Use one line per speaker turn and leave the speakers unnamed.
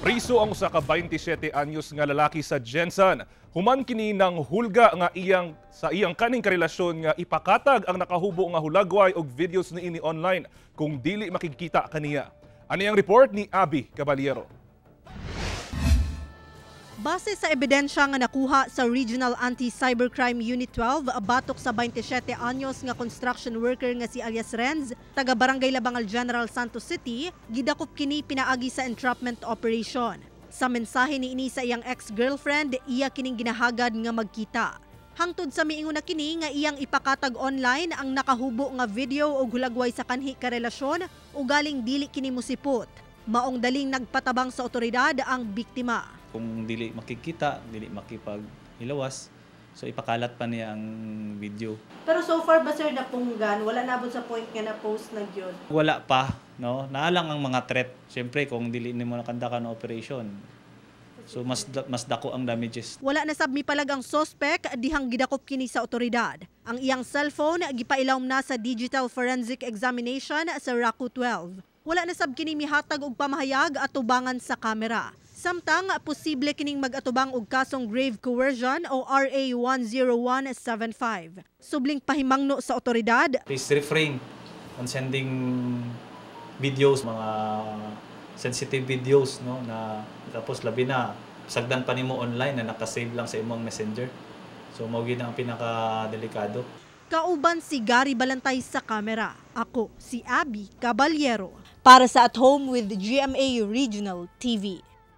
Priso ang usa ka 27 anyos nga lalaki sa GenSan. Human kini ng hulga nga iyang sa iyang kaning karelasyon nga ipakatag ang nakahubo nga hulagway og videos niini online kung dili makigkita kaniya. Ani ang report ni Abby Caballero.
Base sa ebidensya nga nakuha sa Regional Anti-Cybercrime Unit 12, batok sa 27 anyos nga construction worker nga si alias Renz, taga Barangay Labangal, General Santos City, gidakop kini pinaagi sa entrapment operation. Sa mensahe niini sa iyang ex-girlfriend, iya kining ginahagad nga magkita. Hangtod sa miingon na kini nga iyang ipakatag online ang nakahubo nga video og hulagway sa kanhi karelasyon o galing dili kini musipot. Maong daling nagpatabang sa otoridad ang biktima.
Kung dili makikita, dili makipag-hilawas, so ipakalat pa niya ang video.
Pero so far ba, sir, napunggan, wala nabot sa point nga na post na gyud?
Wala pa, no? Naa lang ang mga threat. Siyempre, kung dili nimo nakandakan ng operation, so mas dako ang damages.
Wala na sab mipalag ang suspect dihang gidakop kini sa otoridad. Ang iyang cellphone gipailawom na sa digital forensic examination sa RACU 12. Wala na sab kini mihatag og pamahayag atubangan sa kamera. Samtang posible kining mag-atubang og kasong grave coercion o RA 10175. Subling pahimangno sa otoridad,
Please refrain on sending videos, mga sensitive videos, no, na tapos labi na sagdan pa nimo online na nakasave lang sa imong Messenger. So mao gyud ang pinaka delikado.
Kauban si Gary Balantay sa kamera. Ako si Abby Caballero. Para sa At Home with GMA Regional TV.